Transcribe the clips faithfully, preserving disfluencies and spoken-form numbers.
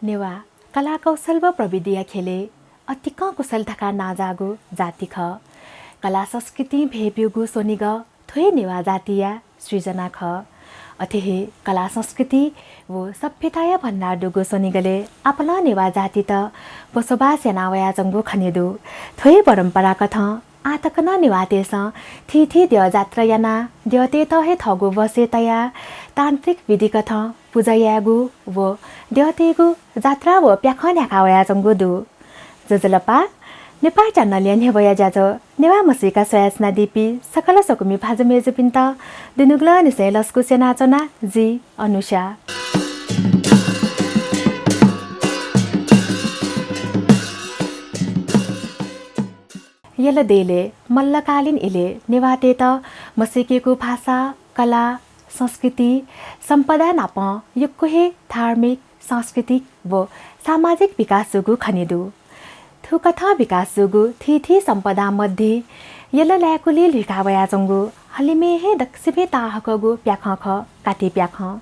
नेवाः कला कौशल व प्रविधिया ख्यलय् अतिकं कुशल धकाः नांजाःगु जाति खः। कला संस्कृतिं भय् ब्यूगु स्वनिगः थ्व हे नेवाः जातिया सृजना खः। अथे हे कला संस्कृति व सभ्यताया भण्डार दुगु स्वनिगलय् आपालं नेवाः जातित बसोबास याना वयाच्वंगु खने दु। थ्व हे परम्पराकथं आः तक नं नेवाःतय्सं थीथी द्यः जात्रा यानाः द्यःतय्त हे थःगु वशय् तयाः तान्त्रिक विधिकथं पुजा यायेगु व द्यःतय्गु जात्रा व प्याखं न्ह्याका वयाच्वंगु दु। ज्वजलपा, नेपाः च्यानलया न्ह्यब्वया ज्याझ्वः नेवाः म्हसीका स्वयाच्वनादीपिं सकल स्वकुमि भाजु मय्जुपिन्त दुनुगलंनिसें लसकुस यानाच्वना, जि अनुषा। यल देलय् मल्लकालीन इलय् नेवाःतय्त म्हसीकेगु भाषा, कला, संस्कृति, सम्पदा नापं यक्व हे धार्मिक, सांस्कृतिक व सामाजिक विकास जूगु खने दु। थुकथं विकास जूगु थीथी सम्पदा मध्ये यल लाय्कुलिइ लुइका वयाच्वंगु हलिमय् हे दक्वसिबें ताःहाकःगु प्याखं खः काति प्याखं।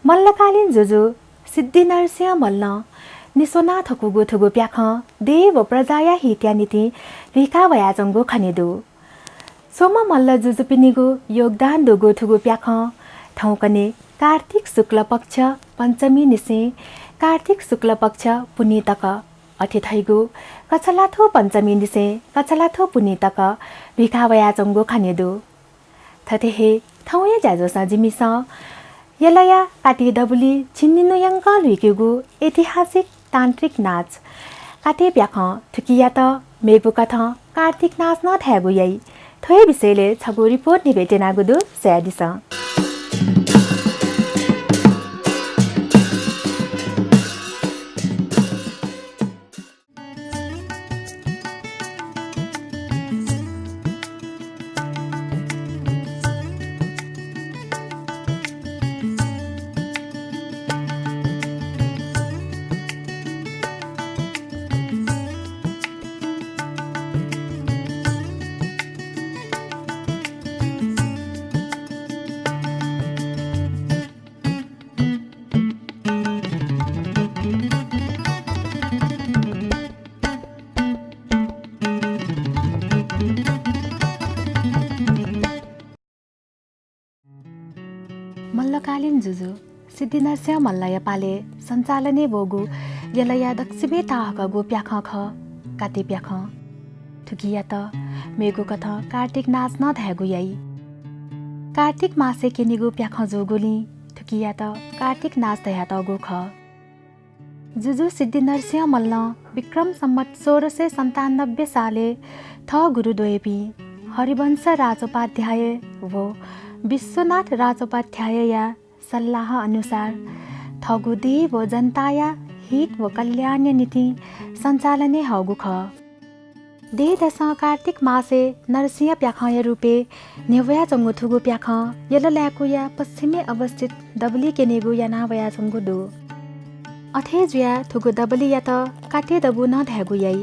मल्लकालीन जुजु सिद्धिनरसिंह मल्लं निस्वनाः थकूगु थुगु प्याखं देय् व प्रजाया हितया निंतिं लुइका वयाच्वंगु खने दु। स्वम्ह मल्ल जुजुपिनिगु योगदान दुगु थुगु प्याखं थौंकन्हय् कार्तिक शुक्ल पक्ष पञ्चमीनिसें कार्तिक शुक्ल पक्ष पुन्हि तक, अथे धइगु कछलाथ्व पञ्चमीनिसें कछलाथ्व पुन्हि तक लुइका वयाच्वंगु खने दु। थथे हे थौंया ज्याझ्वलय् जिमिसं यलया काति दबुलिइ झिंनिन्हु यंकं लुइकेगु ऐतिहासिक तान्त्रिक नाच काति प्याखं थुकियात मेगु कथं कार्तिक नाच नं धायेगु याइ। थ्व हे विषयलय् छगू रिपोर्ट न्ह्यब्वये त्यनागु दु, स्वयादिसँ। मल्लकालीन जुजु सिद्धिनरसिंह मल्लया पालय् सञ्चालनय् वःगु यलया दक्वसिबें ताःहाकःगु प्याखं खः काति प्याखं। थुकियात मेगु कथं कार्तिक नाच नं धायेगु याइ। कार्तिक मासय् क्यनीगु प्याखं जूगुलिं थुकियात कार्तिक नाच धयातःगु खः। जुजु सिद्धिनरसिंह मल्लं विक्रम सम्वत सोह्र सय सन्तानब्बे सालय् थः गुरुद्वयपिं हरिवंश राजोपाध्याय व विश्वनाथ राजोपाध्यायया सल्लाह अनुसार थःगु देय् व जनताया हित व कल्याणया निंतिं सञ्चालनय् हःगु खः। देय्‌दसं कार्तिक मासय् नरसिंह प्याखंया रूपय् न्ह्यब्वयाच्वंगु थुगु प्याखं यल लाय्कुया पश्चिमय् अवस्थित दबुलिइ क्यनेगु याना वयाच्वंगु दु। अथे जुयाः थुगु दबुलियात काति दबू नं धायेगु याइ।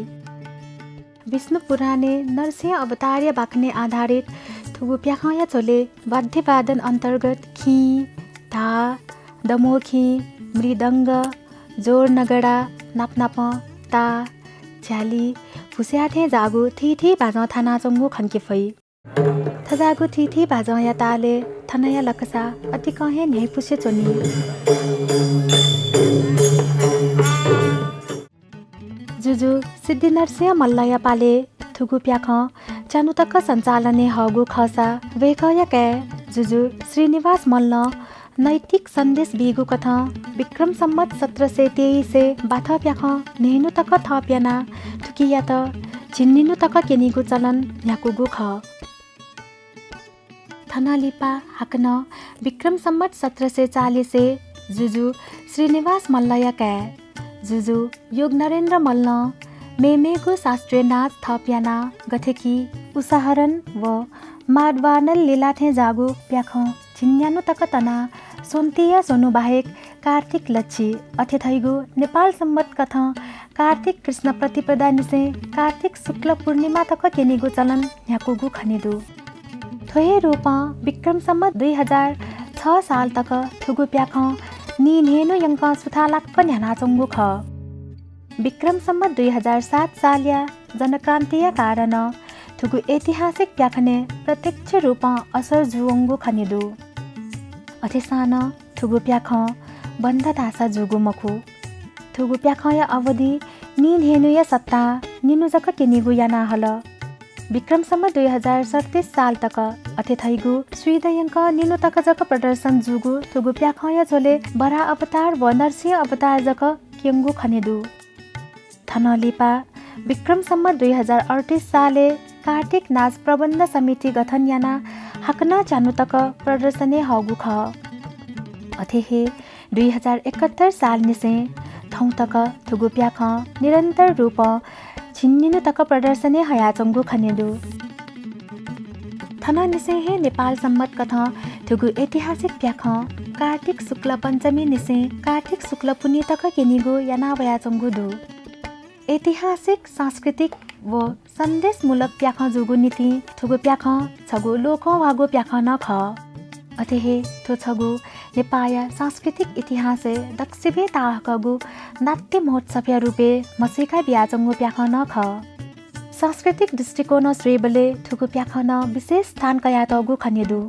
विष्णु पुराणय् नरसिंह अवतारया बाखनय् आधारित थुगु प्याखंया झ्वलय् वाद्यवादन अन्तर्गत खिं, धाः, दमोखिं, मृदंग, जोर नगडा, नापनापं ताः, झ्याली, भुस्या थें जाःगु थीथी बाजं थानाच्वंगु खंके फइ। थज्याःगु थीथी बाजंया तालय् थनया लकसा अतिकं हे न्ह्यइपुसे च्वनी। जुजु सिद्धिनरसिंह मल्लया पालय् थुगु प्याखं च्यान्हु तक सञ्चालनय् हःगु खःसा वय्कःया काय् जुजु श्रीनिवास मल्लं नैतिक सन्देश बीगु कथं विक्रम सम्वत सत्र सय तेइसय् बाथः प्याखं न्हय्न्हु तक थप यानाः थुकियात झिंनिन्हु तक क्यनीगु चलन न्ह्याकूगु खः। थन लिपा हाकनं विक्रम सम्वत सत्र सय चालिसय् जुजु श्रीनिवास मल्लया काय् जुजु योगनरेन्द्र मल्लं मेमेगु शास्त्रीय नाच थप यानाः गथे कि उषाहरण व माधवानल लीला थें जाःगु प्याखं झिंन्यान्हु तक तनाः स्वन्तिया स्वन्हु बाहेक कार्तिक लच्छि, अथे धइगु नेपाल सम्वत कथं कार्तिक कृष्ण प्रतिपदानिसें कार्तिक शुक्ल पूर्णिमा तक क्यनीगु चलन न्ह्याकूगु खने दु। थ्व हे रूपं विक्रम सम्वत दुई हजार छ साल तक थुगु प्याखं नीन्हय्‌न्हु यंकं सुथां लाक्क न्ह्यानाच्वंगु खः। विक्रम सम्वत दुई हजार सात सालया जनक्रान्तिया कारणं थुगु ऐतिहासिक प्याखनय् प्रत्यक्ष रूपं असर जूवंगु खने दु। अथेसां नं थुगु प्याखं बन्द धाःसा जूगु मखु। थुगु प्याखंया अवधि नीन्हय्‌न्हुया सत्तां निन्हु जक क्यनीगु याना हल। विक्रम सम्वत दुई हजार सैँतिस साल तक अथे धइगु स्वीदँ यंकं निन्हु तक जक प्रदर्शन जूगु थुगु प्याखंया झ्वलय् वराह अवतार व नरसिंह अवतार जक क्यंगु खने दु। थनं लिपा विक्रम सम्वत दुई हजार अड्तिस सालय् कार्तिक नाच प्रबन्ध समिति गठन यानाः हाकनं च्यान्हु तक प्रदर्शनय् हःगु खः। अथे हे दुई हजार एकहत्तर सालनिसें थौं तक थुगु प्याखं निरन्तर रूपं झिंनिन्हु तक प्रदर्शनय् हयाच्वंगु खने दु। थनंनिसें हे नेपाल सम्वत कथं थुगु ऐतिहासिक प्याखं कार्तिक शुक्ल पञ्चमीनिसें कार्तिक शुक्ल पुन्हि तक क्यनीगु याना वयाच्वंगु दु। ऐतिहासिक, सांस्कृतिक व सन्देशमूलक प्याखं जूगु निंतिं थुगु प्याखं छगू लोकंह्वाःगु प्याखं नं खः। अथे हे थ्व छगू नेपाःया सांस्कृतिक इतिहासय् दक्वसिबें ताःहाकःगु नाट्य महोत्सवया रूपय् म्हसीका बियाच्वंगु प्याखं नं खः। सांस्कृतिक दृष्टिकोणं स्वयेबलय् थुगु प्याखनं विशेष स्थान कयातःगु खने दु।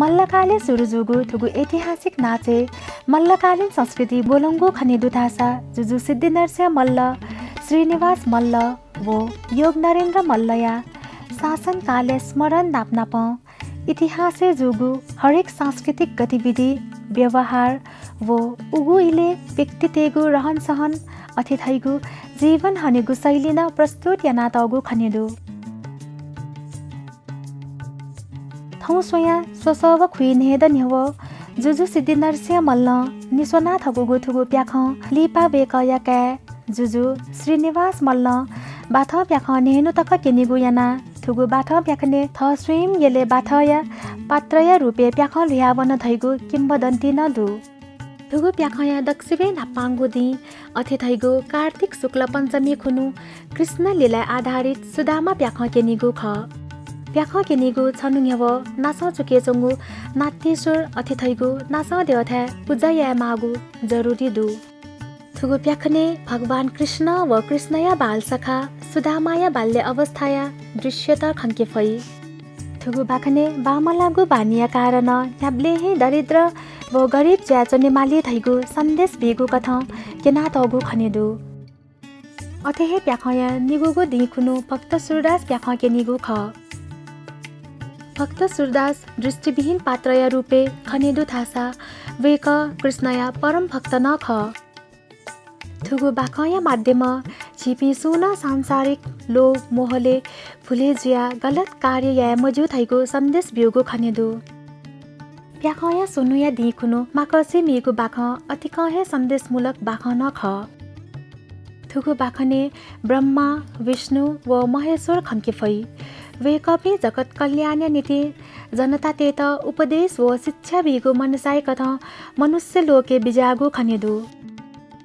मल्लकालय् सुरु जूगु थुगु ऐतिहासिक नाचय् मल्लकालीन संस्कृति ब्वलंगु खने दु धाःसा जुजु सिद्धिनरसिंह मल्ल, श्रीनिवास मल्ल व योग नरेन्द्र मल्लया शासनकालया स्मरण नापनापं इतिहासय् जूगु हरेक सांस्कृतिक गतिविधि, व्यवहार व उगु इलय् व्यक्तितय्‌गु रहनसहन अथे धइगु जीवन हनेगु शैली नं प्रस्तुत यानातःगु खने दु। थौं स्वयाः स्वसः व खुइन्हय्‌दँ न्ह्यः जुजु सिद्धिनरसिंह मल्लं निस्वना थकूगु थुगु प्याखं लिपा वय्‌कःया काय् जुजु श्रीनिवास मल्लं बाथं प्याखं न्हय्‌न्हु तक क्यनीगु यानाः थुगु बाथं प्याखनय् थः स्वयं यलय् बाथंया पात्रया रूपय् प्याखं ल्हुयावन धइगु किंवदन्ती नं दु। थुगु प्याखंया दक्वसिबें न्हापांगु दिं अथे धइगु कार्तिक शुक्ल पञ्चमी खुन्हु कृष्ण लीलाय् आधारित सुदामा प्याखं क्यनीगु खः। प्याखं क्यनीगु छन्हु न्ह्यः नासं चुकय् च्वंगु नाट्येश्वर अथे धइगु नासं द्यःथाय् पुजा यायेमाःगु जरुरी दु। थुगु प्याखनय् भगवान कृष्ण व कृष्णया बालसखा सुदामाया बाल्य अवस्थाया दृश्यत खंके फइ। थुगु बाखनय् बांमलाःगु बानीया कारणं न्ह्याबलें हे दरिद्र व गरिब जुयाच्वने माली धइगु सन्देश बीगु कथं क्यनातःगु खने दु। अथे हे प्याखंया निगूगु दिं खुन्हु भक्त सूरदास प्याखं क्यनीगु खः। भक्त सूरदास दृष्टिविहीन पात्रया रूपय् खने दु धाःसा वय्‌कः कृष्णया परम भक्त नं खः। थुगु बाखंया माध्यमं झीपिं सुं नं सांसारिक लोभ मोहले भुले जुयाः गलत कार्य याये मज्यू धइगु सन्देश ब्यूगु खने दु। प्याखंया स्वन्हुया दिं खुन्हु माकःसिमीगु बाखं अतिकं हे सन्देशमूलक बाखं नं खः। थुगु बाखनय् ब्रह्मा, विष्णु व महेश्वर खंके फइ। वय्‌कःपिं जगत कल्याणया निंतिं जनतातय्‌त उपदेश व शिक्षा बीगु मनसाय कथं मनुष्य लोके बिज्याःगु खने दु।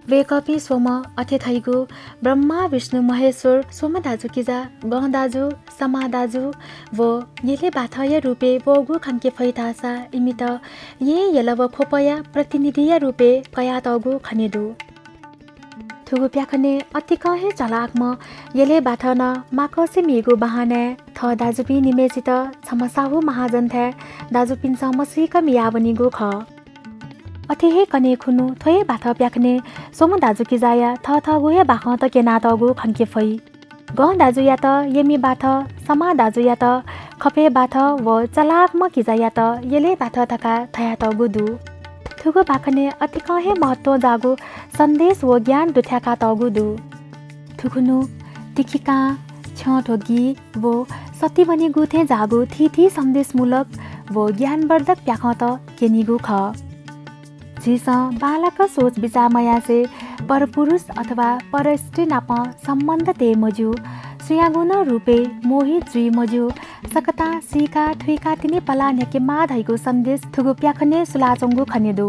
वय्‌कःपिं स्वम्ह अथे धइगु ब्रह्मा, विष्णु, महेश्वर, स्वम्ह दाजुकिजा, गं दाजु, समा दाजु व यले बाथंया रूपय् वःगु खंके फइ धाःसा इमित येँ यल व ख्वपया प्रतिनिधिया रूपय् कयातःगु खने दु। थुगु प्याखनय् अतिकं हे चलाखम्ह यले बाथं नं माकःसिमीगु बहानाय् थः दाजुपिं निम्हय्‌सित छम्ह साहू महाजनथाय् दाजुपिन्सं मसीक मियावनीगु खः। अथे हे कन्हय् खुन्हु थ्व हे बाथं प्याखनय् स्वम्ह दाजुकिजाया थःथःगु हे बाखंत क्यनातःगु खंके फइ। गं दाजुयात येमि बाथं, समा दाजुयात ख्वपय् बाथं व चलाखम्ह किजायात यले बाथं धकाः धयातःगु दु। थुगु बाखनय् अतिकं हे महत्वं जाःगु सन्देश व ज्ञान दुथ्याकातःगु दु। थुखुन्हु तिखिकां, छ्यं ध्वगी व सतिवनेगु थें जाःगु थीथी सन्देशमूलक व ज्ञानवर्धक प्याखंत क्यनीगु खः। झीसं बांलाक सोच बिचाः मयासें परपुरुष अथवा परस्त्री नाप सम्बन्ध तये मज्यू, सुयागु नं रूपय् मोहित जुइ मज्यू, सकतां सीका थुइका तिनि पलाः न्ह्याकेमाः धइगु सन्देश थुगु प्याखनय् सुलाच्वंगु खने दु।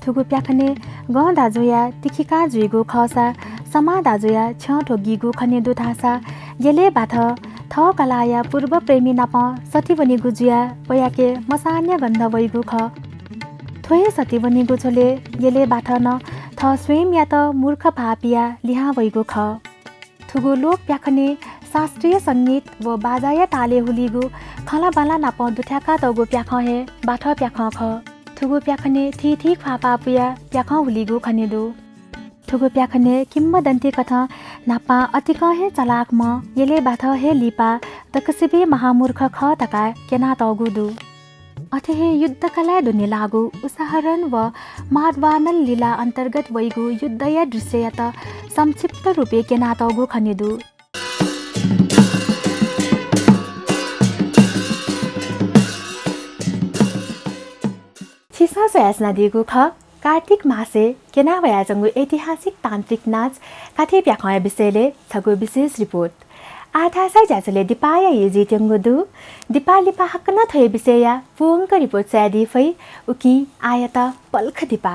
थुगु प्याखनय् गं दाजुया तिखिकां जुइगु खःसा समा दाजुया छ्यं ध्वगीगु खने दु धाःसा यले बाथं थः कलाःया पूर्व प्रेमी नाप सतिवनेगु जुयाः वयाके मसाःन्या गन्ध वइगु खः। थ्व हे सतिवनेगु झ्वलय् यलय् बाथः नं थः स्वयंयात मूर्ख भाःपियाः लिहां वइगु खः। थुगु लोक प्याखनय् शास्त्रीय संगीत व बाजाया तालय् हुलीगु खँल्हाबल्हा नाप दुथ्याकातःगु प्याखं हे बाथः प्याखं खः। थुगु प्याखनय् थीथी ख्वाःपाः पुयाः प्याखं हुलीगु खने दु। थुगु प्याखनय् किंवदन्ती कथं न्हापां अतिकं हे चलाखम्ह यलय् बाथः हे लिपा दकसिबय् महामूर्ख खः धकाः क्यनातःगु दु। अथे हे युद्धकलाय् दुनेलाःगु उषाहरण व माधवानल लीला अन्तर्गत वइगु युद्धया दृश्ययात संक्षिप्त रूपय् क्यनातःगु खने दु। छिसं स्वयाच्वनादीगु खः कार्तिक मासय् क्यना वयाच्वंगु ऐतिहासिक तान्त्रिक नाच काठे प्याखंया विषयलय् छगू विशेष रिपोर्ट। आः धाःसा ज्याझ्वलय् दिपाया हे जुइत्यंगु दु। दिपा लिपा हाकनं थ्व हे विषयया पूवंक रिपोर्ट स्वयादी फइ। उकिं आःयात पलख दिपा।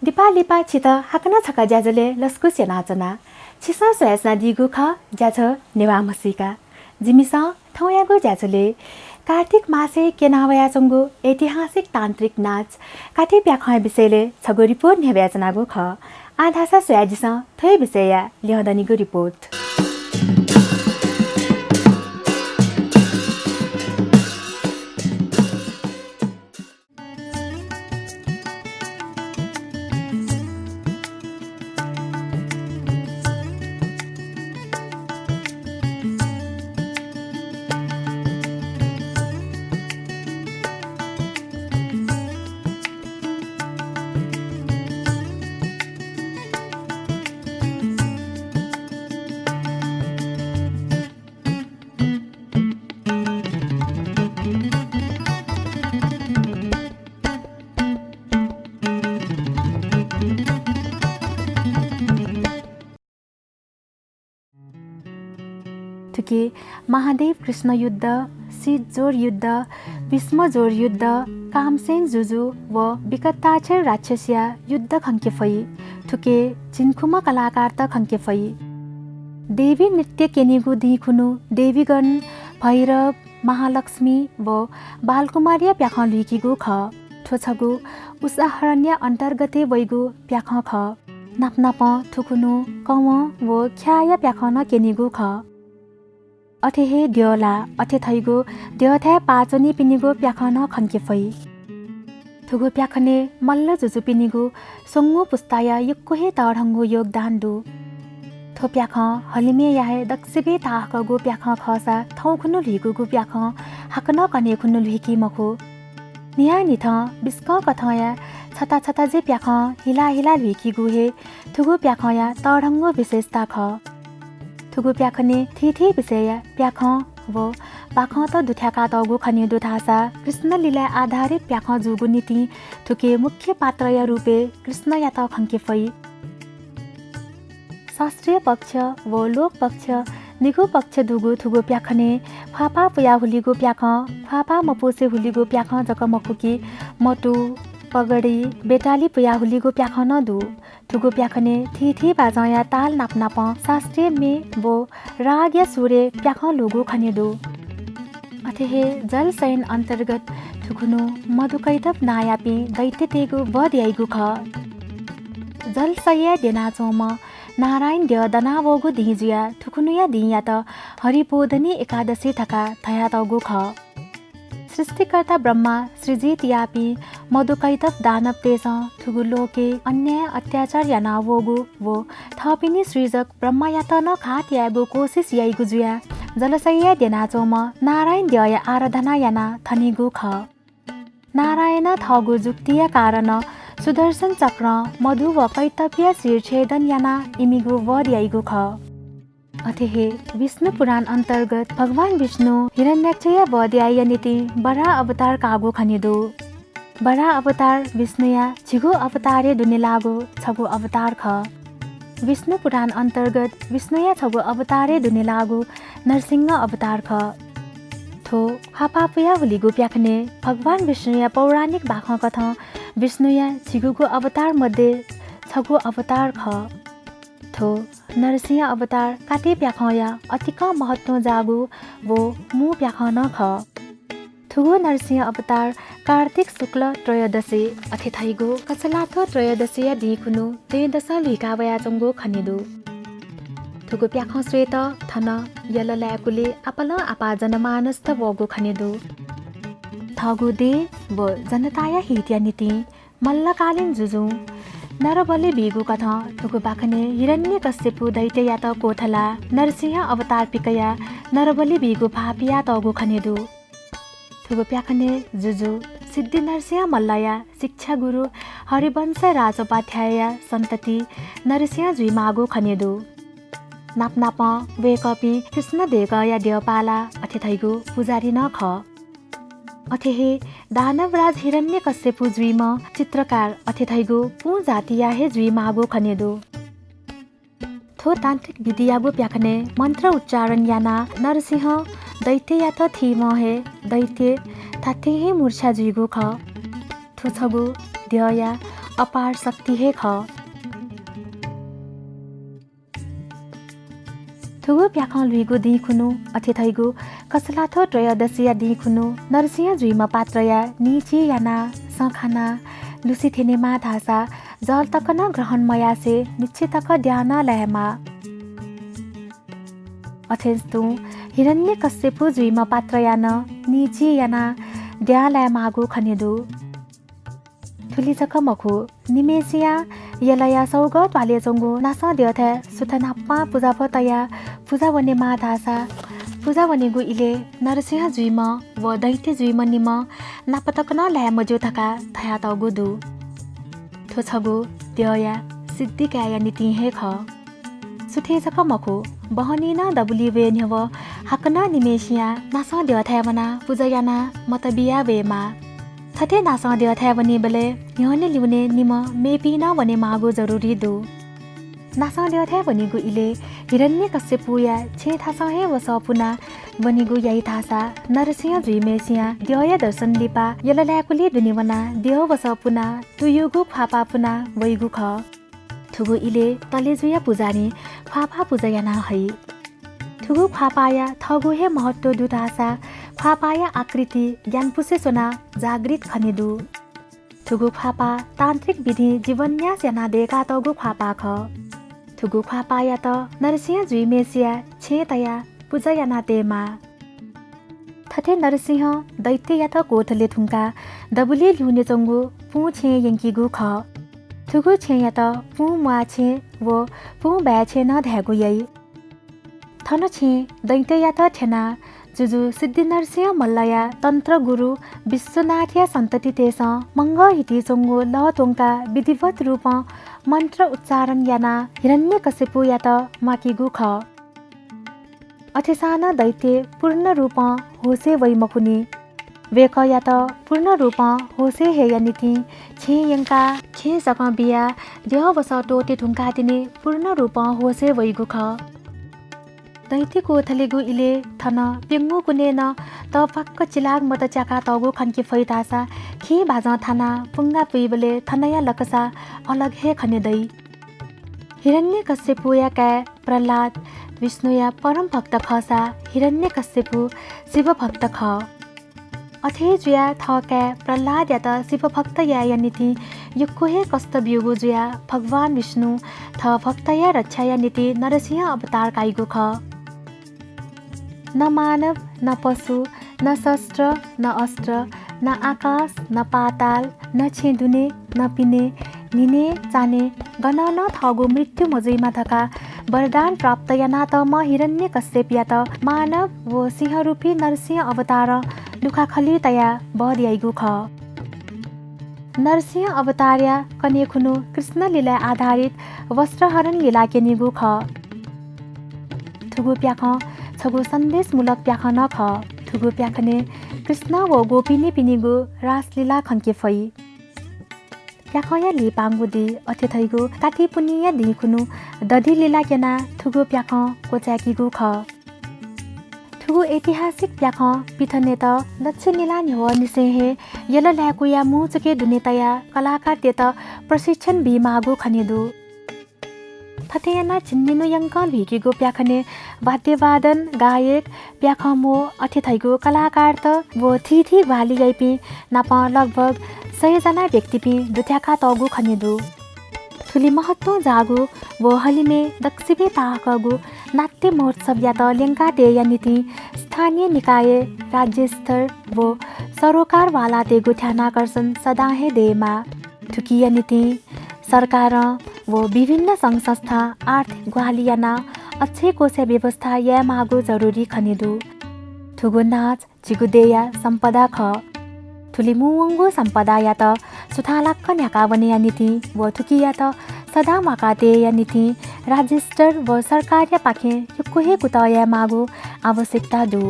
दिपा लिपा छित हाकनं छकः ज्याझ्वलय् लसकुस यानाच्वना। छिसं स्वयाच्वनादीगु खः ज्याझ्वः नेवाः म्हसीका। जिमिसं थौंयागु ज्याझ्वलय् कार्तिक मासय् क्यना वयाच्वंगु ऐतिहासिक तान्त्रिक नाच काठे प्याखंया विषयलय् छगू रिपोर्ट न्ह्यब्वयाच्वनागु खः। आः धाःसा स्वयादिसँ थ्व हे विषयया ल्यं दनिगु रिपोर्ट। थुकी महादेव कृष्ण युद्ध, सित ज्वर युद्ध, भीष्म ज्वर युद्ध, कामसेन जुजु व विकटाक्षर राक्षसया युद्ध खंके फइ। थुकी झिंखुम्ह कलाकारत खंके फइ। देवी नृत्य क्यनीगु दिं खुन्हु देवीगण, भैरव, महालक्ष्मी व बालकुमारया प्याखं ल्हुइकीगु खः। थ्व छगू उषाहरणया अन्तर्गतय् वइगु प्याखं खः। नापनापं थुकुन्हु कंवं व ख्याःया प्याखं नं क्यनीगु खः। अथे हे द्यः ला, अथे थइगु द्यःथाय् पाः च्वनीपिनिगु प्याखं नं खंके फइ। थुगु प्याखनय् मल्ल जुजुपिनिगु स्वंगू पुस्ताया यक्व हे तःधंगु योगदान दु। थ्व प्याखं हलिमय्‌या हे दक्वसिबय् ताःहाकःगु प्याखं खःसा थौंकुन्हु ल्हुइकूगु प्याखं हाकनं कन्हय् खुन्हु ल्हुइकी मखु। न्हियान्हिथं बिस्कं कथंया छता छता जि प्याखं हिला हिला ल्हुइकीगु हे थुगु प्याखंया तःधंगु विशेषता खः। थुगु प्याखनय् थीथी विषयया प्याखं व बाखंत दुथ्याकातःगु खनेदु धाःसा कृष्णलीलाय् आधारित प्याखं जूगु निंतिं थुकी मुख्य पात्रया रूपय् कृष्णयात खंके फइ। शास्त्रीय पक्ष व लोक पक्ष निगू पक्ष दुगु थुगु प्याखनय् ख्वाःपाः पुया हुलिगु प्याखं, ख्वाःपाः मपुसे हुलिगु प्याखं जक मखु कि मतु, पगडी, बेताली पुया हुलिगु प्याखं नं दु। थुगु प्याखनय् थीथी बाजंया ताल नापनापं शास्त्रीय म्ये व रागया सुरय् प्याखं ल्हूगु खनेदु। अथे हे जलशयन अन्तर्गत थुकुन्हु मधुकैटभ नांयापिं दैत्यतय्‌गु वध याइगु खः। जलशय्याय् द्यनाच्वंम्ह नारायण द्यः दनावःगु दिं जुयाः थुकुन्हुया दिंयात हरिबोधिनी एकादशी धकाः धयातःगु खः। सृष्टिकर्ता ब्रह्मा सृजित याःपिं मधुकैटभ दानवतय्‌सं थुगु लोके अन्याय अत्याचार यानावःगु व थःपिनि सृजक ब्रह्मायात नं घात यायेगु कोसिस याइगु जुयाः जलशय्याय् द्यनाच्वंम्ह नारायण द्यःया आराधना यानाः थनीगु खः। नारायणं थःगु जुक्तिया कारणं सुदर्शन चक्रं मधु व कैटभया शिरच्छेदन यानाः इमिगु वध याइगु खः। अथे हे विष्णु पुराण अन्तर्गत भगवान विष्णु हिरण्याक्षया वध यायेया निंतिं वराह अवतार काःगु खनेदु। वराह अवतार विष्णुया झिगू अवतारय् दुने लाःगु छगू अवतार खः। विष्णु पुराण अन्तर्गत विष्णुया छगू अवतारय् दुने लाःगु नरसिंह अवतार खः। थ्व ख्वाःपाः पुयाः हुलिगु प्याखनय् भगवान विष्णुया पौराणिक बाखंकथं विष्णुया झिगूगु अवतार मध्ये छगू अवतार खः। थ्व नरसिंह अवतार कात्ति प्याखंया अतिकं महत्वं जाःगु व मू प्याखं नं खः। थुगु नरसिंह अवतार कार्तिक शुक्ल त्रयोदशी अथे धइगु कछलाथ्व त्रयोदशीया दिं खुन्हु दँय्‌दसं ल्हुइका वयाच्वंगु खने दु। थुगु प्याखं स्वयेत थन यल लाय्‌कुलि आपालं आपाः जनमानसत वःगु खने दु। थःगु देय् व जनताया हितया निंतिं मल्लकालीन जुजुं नरबलि बीगु कथं थुगु बाखनय् हिरण्यकश्यपु दैत्ययात क्वथलाः नरसिंह अवतार पिकयाः नरबलि बीगु भाः पियातःगु खने दु। थुगु प्याखनय् जुजु सिद्धिनरसिंह मल्लया शिक्षा गुरु हरिवंश राजोपाध्यायया सन्तति नरसिंह जुइमाःगु खने दु। नापनापं वय्‌कःपिं कृष्ण देगःया द्यःपाला अथे धइगु पुजारी नं खः। अथे हे दानवराज हिरण्यकश्यपु जुइम्ह चित्रकार अथे धइगु पुँ जातिया हे जुइमाःगु खने दु। थ्व तान्त्रिक विधियागु प्याखनय् मन्त्र उच्चारण यानाः नरसिंह दैत्ययात थीम्ह हे दैत्य धात्थें हे मूर्छा जुइगु खः। थ्व छगू द्यःया अपार शक्ति हे खः। थुगु प्याखं ल्हुइगु दिं खुन्हु अथे धइगु कछलाथ्व त्रयोदशीया दिं खुन्हु नरसिंह जुइम्ह पात्रया निंचिं यानाः सँ खानाः लुसि थ्यनेमाः धाःसा जल तक नं ग्रहण मयासें न्हिच्छि तक द्यां नं लायेमाः। अथें तुं हिरण्यकश्यपु जुइम्ह पात्रया नं निंचिं यानाः द्यां लायेमाःगु खने दु। थुलि जक मखु, निम्हय्‌सियां यलया सौगः त्वालय् च्वंगु नासं द्यःथाय् सुथ न्हापां पुजाभ्व तयाः पुजा वनेमाः धाःसा पुजा वनेगु इलय् नरसिंह जुइम्ह व दैत्य जुइम्ह निम्ह नाप तक नं लाये मज्यू धकाः धयातःगु दु। थ्व छगू द्यःया सिद्धि कायेया निंतिं हे खः। सुथय् जक मखु, बहनी नं दबुलिइ वये न्ह्यः हाकनं निम्हय्‌सियां नासं द्यःथाय् वनाः पुजा यानाः मत बिया वयेमाः। थथे नासं द्यःथाय् वनीबलय् न्ह्यःने लिउने निम्ह मेपिं नं वनेमाःगु जरुरी दु। नासं द्यःथाय् वनीगु इलय् हिरण्यकश्यपुया छेँय् थासं हे वसः पुना वनीगु याइ धाःसा नरसिंह जुइम्हय्‌सियां द्यःया दर्शन लिपा यल लाय्‌कुलिइ दुने वनाः द्यः वसः पुनाः तुयुगु ख्वाःपाः पुना वइगु खः। थुगु इलय् तलेजुया पुजाहारीं ख्वाःपाः पुजा याना हइ। थुगु ख्वाःपाःया थःगु हे महत्व दु धाःसा ख्वाःपाःया आकृति ग्यानापुसे च्वनाः जागृत खने दु। थुगु ख्वाःपाः तान्त्रिक विधिं जीवन्यास यानाः दय्‌कातःगु ख्वाःपाः खः। थुगु ख्वाःपाःयात नरसिंह जुइम्हय्‌सिया छेँय् तयाः पुजा यानातयेमाः। थथे नरसिंहं दैत्ययात क्वथले धुंकाः दबुलिइ ल्यूने च्वंगु पुँ छेँ यंकीगु खः। थुगु छेँयात पुँ म्वाः छेँ व पुँ बाय् छेँ नं धायेगु याइ। थन छेँ दैत्ययात थ्यनाः जुजु सिद्धिनरसिंह मल्लया तन्त्र गुरु विश्वनाथया सन्ततितय्‌सं मंगः हिति च्वंगु लः त्वंकाः विधिवत रूपं मन्त्र उच्चारण यानाः हिरण्यकश्यपुयात म्वाकीगु खः। अथेसां नं दैत्य पूर्ण रूपं होशय् वइ मखुनि। वय्‌कःयात पूर्ण रूपं होशय् हयेया निंतिं छेँ यंकाः छेँ सकं बियाः द्यः वसः त्वःते धुंकाः तिनि पूर्ण रूपं होशय् वइगु खः। दैत्य क्वथलेगु इलय् थन प्यंगू कुनय् नं तःपाक्क चिलाग मत च्याकातःगु खंके फइ धाःसा खिं भाजं थानाः पुंगा पुइबलय् थनया लकसा अलग हे खने दइ। हिरण्यकश्यपुया काय् प्रह्लाद विष्णुया परम भक्त खःसा हिरण्यकश्यपु शिवभक्त खः। अथे जुयाः थः काय् प्रह्लादयात शिवभक्त यायेया निंतिं यक्व हे कष्ट ब्यूगु जुयाः भगवान विष्णुं थः भक्तया रक्षाया निंतिं नरसिंह अवतार काइगु खः। न मानव, न पशु, न शस्त्र, न अस्त्र, न आकाश, न पाताल, न छेँ दुने, न पिने, न्हिने, चान्हय् गनं नं थःगु मृत्यु मजुइमा धकाः वरदान प्राप्त यानातःम्ह हिरण्यकश्यपयात मानव व सिंहरूपी नरसिंह अवतारं लुखाखली तयाः वध याइगु खः। नरसिंह अवतारया कन्हय् खुन्हु कृष्ण लीलाय् आधारित वस्त्रहरण लीला क्यनीगु खः। थुगु प्याखं छगू सन्देशमूलक प्याखं नं खः। थुगु प्याखनय् कृष्ण व गोपिनीपिनिगु रासलीला खंके फइ। प्याखंया लिपांगु दिं अथे धइगु कात्ति पुन्हिया दिं खुन्हु दधि लीला क्यनाः थुगु प्याखं क्वचाय्‌कीगु खः। थुगु ऐतिहासिक प्याखं पिथनेत लच्छि निला न्ह्यवंनिसें हे यल लाय्कुया मू चुकय् दुने तयाः कलाकारतय्त प्रशिक्षण बीमाःगु खने दु। थथे यानाः झिंनिन्हु यंकं लुइकेगु प्याखनय् वाद्यवादन, गायक, प्याखं म्वः अथे धइगु कलाकारत व थीथी ग्वाहालि याइपिं नाप लगभग सय जना व्यक्तिपिं दुथ्याकातःगु खने दु। थुलि महत्वं जाःगु व हलिमय् दक्वसिबय् ताहाकःगु नाट्य महोत्सवयात ल्यंकातयेया निंतिं स्थानीय निकाय, राज्यस्तर व सरोकारवालातय्गु ध्यानाकर्षण सदां हे दयेमाः। थुकिया निंतिं सरकारं व विभिन्न संघ संस्थां आर्थिक ग्वाहालि यानाः अक्षय कोषया व्यवस्था यायेमाःगु जरुरी खने दु। थुगु नाच झीगु देय्या सम्पदा खः। थुलि मुंवंगु सम्पदायात सुथांलाक्क न्ह्याकावनेया निंतिं व थुकियात सदां म्वाकातयेया निंतिं राज्यस्तर व सरकारयापाखें यक्व हे कुतः यायेमाःगु आवश्यकता दु।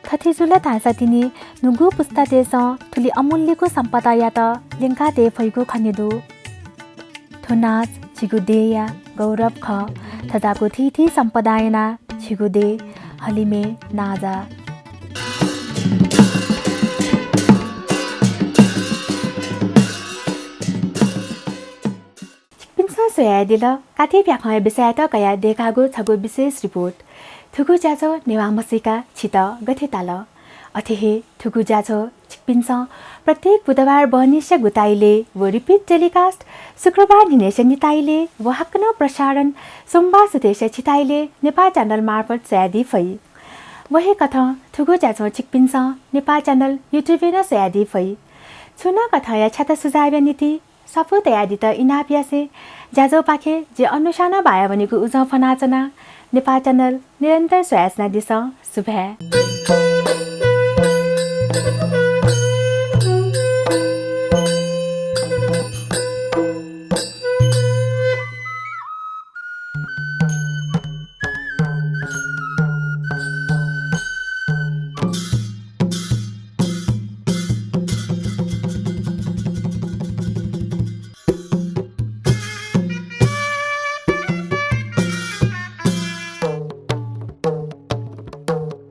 थथे जुल धाःसा तिनि न्हूगु पुस्तातय्सं थुलि अमूल्यगु सम्पदायात ल्यंकातये फइगु खने दु। थ्व नाच झीगु देय्या गौरव खः। थज्याःगु थीथी सम्पदां यानाः झीगु देय् हलिमय् नांजाः। छिकपिन्सं स्वयादिल, कात्ति प्याखंया विषययात कयाः दयेकागु छगू विशेष रिपोर्ट। थुगु ज्याझ्वः नेवाः म्हसीका छित गथे ताल? अथे हे थुगु ज्याझ्वः छिकपिन्सं प्रत्येक बुधबार बहनिसिया गुताइलय् व repeat telecast शुक्रबार न्हिनय्सिया निताइलय् व हाकनं प्रसारण सोमबार सुथय्सिया छिताइलय् नेपाः च्यानल मार्फत स्वयादी फइ। व हे कथं थुगु ज्याझ्वः छिकपिन्सं नेपाः च्यानल YouTube-य् नं स्वयादी फइ। छुं नं कथंया छ्याता सुझावया निंतिं स्वापू तयादीत इनाप यासें ज्याझ्वःपाखें जि अनुषां नं बायावनेगु उजं फ्वनाच्वना। नेपाः च्यानल निरन्तर स्वयाच्वनादिसँ। सुभाय्।